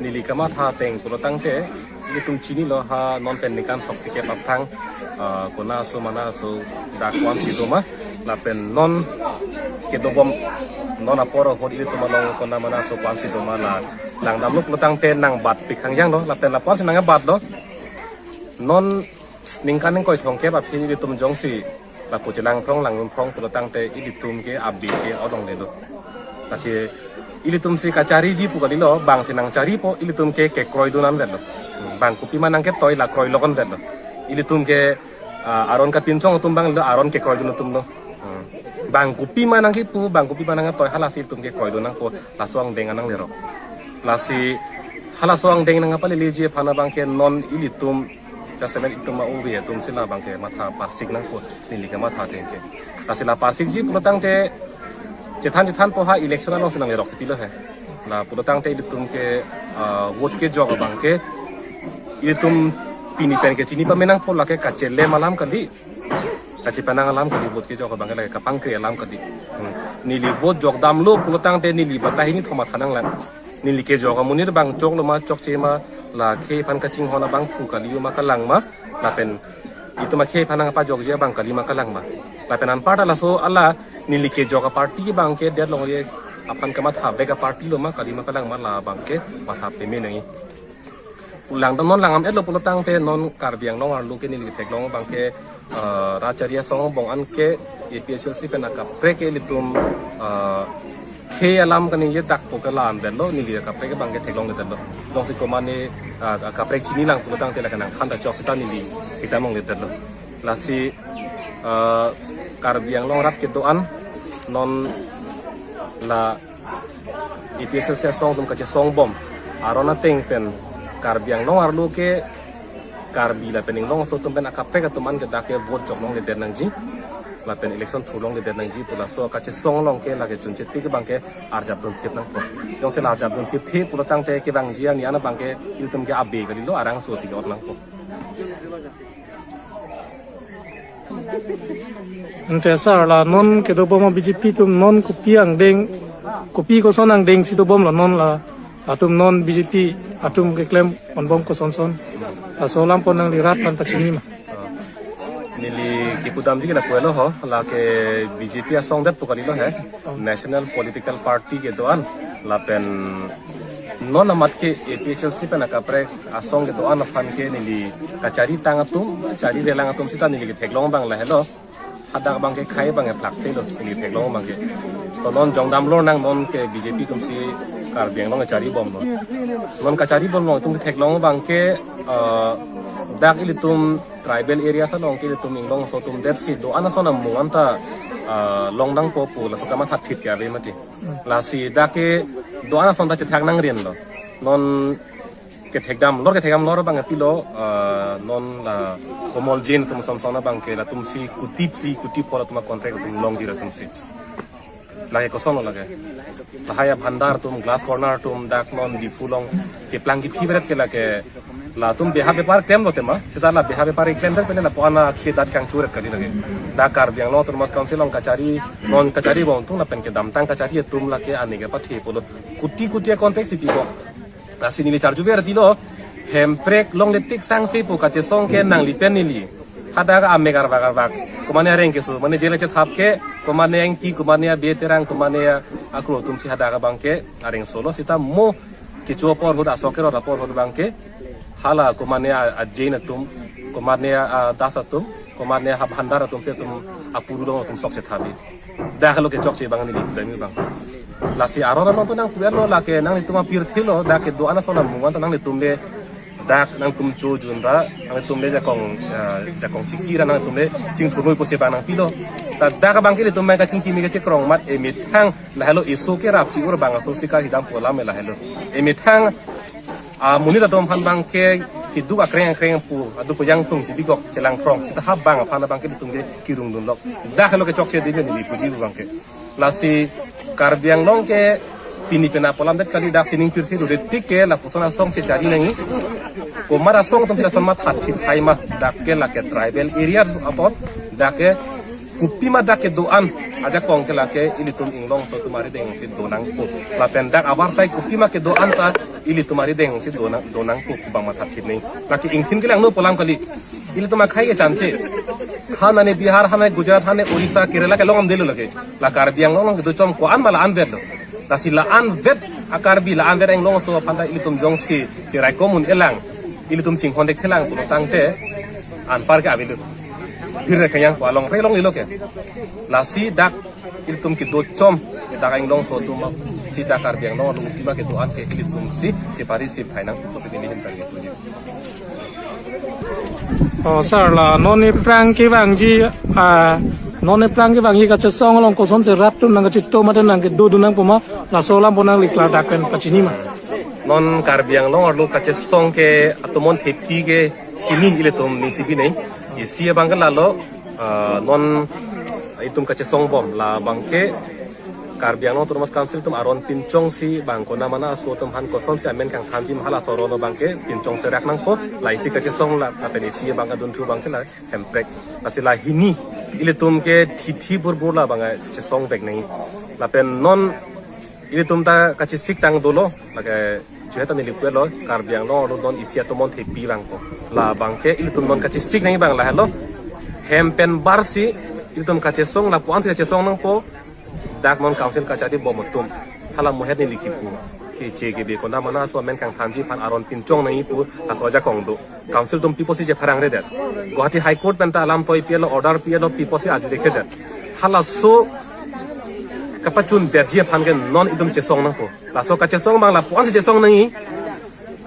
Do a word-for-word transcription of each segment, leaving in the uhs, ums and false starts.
Neli kamatha ateng pulo tangte, ilitum chinilo ha non pen ningkan throksi kep aphrang, ah, kona aso mana aso dak ko-ansi doma, lapen non kedobom, non apor ahut ilitum along kona mana aso ko-ansi doma la langdamlo pulo tangte nangbatpik hangjanglo, lapen lapu-ansi nangbatlo. Non ningkan ingkoi thomkep aphi ilitum jongsi lapu chelang phrong lang phrong pulo tangte ilitum ke abi ke alonglelo. Lasi ilitum si kachariji pu kalilo, bang si nangcharipo ilitum ke kekroidun anvetlo. Bang kopima nangketoi la kroilok anvetlo. Ilitum ke, ah, aron kapinchong atum abang lo, aron kekroidun atumlo. Hmm. Bang kopima nangkipu, bang kopima nangketoi, halasi ilitum kekroidun nangpo, laso angdeng an nanglerok. Lasi halaso angdeng nangpaleleji aphan abang ke non ilitum, jasemet itum ma uve atum si labang ke matha parsik nangpo, neli kamatha ateng ke. Lasi la parsikji pulo tangte chethan chethanpo ha election alongsi nanglerok titilo he. La pulo tangte ilitum ke, ah, vote kejok abang ke ilitum pini pen ke chini pame nangpo, lake kachelem alam kali, kachepanang alam kali, vote kejok abang ke lake kapangkri alam kali. Hmm. Neli vote jokdamlo pulo tangte neli batai hini thom matha nanglang. Neli kejok amonit abang choklo ma chokche ma, la khei aphan kachinghon abang phu kali ma kalang ma, lapen itum akhei aphan nangpajokji abang kali ma kalang ma. Lapen anparta laso ala neli kejok aparty abang ke det longri aphan kamatha vek aparty lo ma kali ma kalang ma, labang ke matha peme nangji. Langdam non langdam-etlo pulo tangte non Karbi Anglong arlo ke neli theklong abang ke, eh, rat chari asong angbong an ke A P H L C pen akaprek ke ilitum, eh, khei alam kaningje dakpo ke la-an detlo, neli akaprek abang ke theklongledetlo. Jongsi komane, eh, akaprek chinilang pulo tangte la kanang khanda chok seta neli theklong ledetlo. Lasi, eh, Karbi Anglong arat kedo-an non la A P H L C asong atum kachesong bom aron ateng pen Karbi Anglong arlo ke Karbi lapen inglong aso atum pen akaprek atum an ke dak ke vote jok longledet nangji, lapen election thur longledet nangji pu laso kachesong along ke lake chunche tik abang ke arjap dunthip nangpo. Jongsi la arjap dunthipthe pulo tangte kevangji ani an abang ke ilitum ke abi kalilo, arang so si ke-ot nangpo. Ante sar, la non kedobom B J P atum non kopi angdeng, kopi koson angdeng si dobomlo non la, atum non B J P atum keklem onbom koson son, laso alam pon nangli rat aphan pachini ma? Neli kipudamji ke lapu-etlo ho, lake B J P asong detpo kalilo he, National Political Party kedo-an, lapen non amat ke A P H L C pen akaprek asong kedo-an aphan ke neli kacharitang atum, charirelang atum seta neli ketheklong abang lahelo. Hadak abang ke khei abang ke plakthelo, neli theklong abang ke. To non jongdamlo nang non ke B J P atum si Karbi Anglong charibomlo. Non kacharibomlo atum ketheklong abang ke, eh, dak ilitum tribal areas along ke ilitum inglong aso atum detsi do-an ason amung anta, eh, longdangpo pu laso kamatha thit ke ave mati. Lasi dak ke do-an ason ta chethak nangrinlo. Non kethekdam lor, kethekdam lor abang pilo, eh, non la Komol Jain atum son son abang ke latum si kuti phli kuti pho latum a-contract atum longji latum si. Lake kosonlo lake. Lahai a-bhandar atum, glass corner atum, dak non Diphu along keplang kephi beret ke lake. Latum beha bepar klemlo tema, seta la beha bepar klemdet pen lapu-an akhei adat kangchur kali lake. Dak Karbi Anglong Autonomous Council along kachari, non kacharibom atum lapen kedamtang kachari atum lake ani ke pathe pulo kuti kuti a-contract si pipo. Lasi neli charjuver tilo, Hemprek longle tik sangse pu kachesong ke nangli pen neli. Hadak amek arvak arvak. Komane areng keso, mane jele chethap ke, komane angti, komane abe terang, komane akro atum si hadak abang ke areng solo seta mo kecho apor ahut, asok kerot apor ahut abang ke, hala komane a, a-Jain atum, komane a, a-Das atum, komane a-bhandar atum si atum apuru along atum sok chethapji. Dak lo kechokche abang neli kudami abang. Lasi aron aron to nangpu-etlo lake nanglitum apirthelo, dak kedo-an ason amung anta nanglitum le dak nangtum chojun ra, nangtum le jakong, eh, jakong chiki ra nangtum le chingthurnoi pusi abang nangpilo. Ta dak abang ke ilitum abang kachingki me kachekrong amat emethang lahelo, eso kerap chi-ur abang aso si karhidampo alam lahelo. Emethang amonit atum aphan abang ke keduk akreng akreng pu, aduk pu jangtung si bikok chelang phrong, seta ha abang aphan abang ke ilitum ke kirungdunlok. Dak lo kechokche dili neli puji abang ke. Lasi Karbi Anglong ke pini pena pu alam det kali, dak sining pirthe ludet tik ke lapuson asong si chari nangji. Komat asong atum si lason matha thithai ma, dak ke lake tribal area apot, dak ke Kopima dak kedo-an ajakong ke lake ilitum inglongso atum arideng si donangpo. Lapen dak avarsai kopima kedo-an ta ilitum arideng si donang, donangpo pu abang matha thip nang. Lake ingthin kelangno pu alam kali. Ilitum akhei ke chanche. Ha nane Bihar, ha nane Gujarat, ha nane Orissa, Kerala kelong amdelo lake. La Karbi Anglong along kedochom ko-an ma la-an vetlo. Lasi la-an vet a-Karbi, la-an vet inglongso aphan ta ilitum jongsi cheraikom un-elang, ilitum chinghon thekthelang pulo tangte anpar ke avelo. Phir re kanyang ko along re longlelo ke. Lasi dak ilitum kedochom, dak inglongso atum si dak Karbi Anglong along kopima kedo-an ke ilitum si chepari si phainang pusi neli ahin pen kepuji. Oh, sir, la non aphrang kevangji, ah, non aphrang kevangji kachesong along kosonsi rapdun nang, kacheto mate nang kedo dun nangpo ma, laso alam pon nangli klardak pen pachini ma. Non Karbi Anglong arlo kachesong ke atomon thepi ke hini ilitum ning chibi nang. Isi abang ke lalo, ah, non itum kachesong bom la abang ke Karbi Anglong Autonomous Council atum aron pinchong si bang konat mana aso atum aphan kosonsi amen kangthanji ma halaso aron abang ke pinchong serak nangpo, la isi kachesong la, lapen isi abang kadun thu abang ke la Hemprek. Lasi la hini ilitum ke thithi burbur la abang chesong vek nang. Lapen non ilitum ta kachesik tang dolo, lake juheta neli pulo, Karbi Anglong arlo non isi atomon thepi vangpo. La abang ke ilitum non kachesik nang abang lahelo. Hem pen bar si ilitum kachesong, lapu-an si kachesong nangpo. Dak non council kachari bom atum. Hala mohet neli kipu. Keche kebe konat mana aso amen kangthanji aphan aron pinchong nangji pu laso ajakong do. Council atum pi apotsi chepharang redet. Guwahati High Court pen ta alam toi pilo, order pilo, pi apotsi ajure kedet. Halaso kapachun detji aphan ke non itum chesong nangpo. Laso kachesong abang lapu-an si chesong nangji.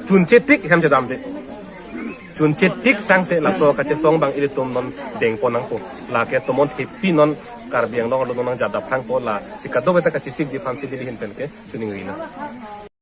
Chunche tik hem chedamde. Chunche tik sangse laso kachesong abang ilitum non dengpon nangpo. Lake atomon thepi non Karbi Anglong arlo non nangjat dap nangpo, lasi kadokave ta kachesikji aphan si neli ahin pen ke choningri nang.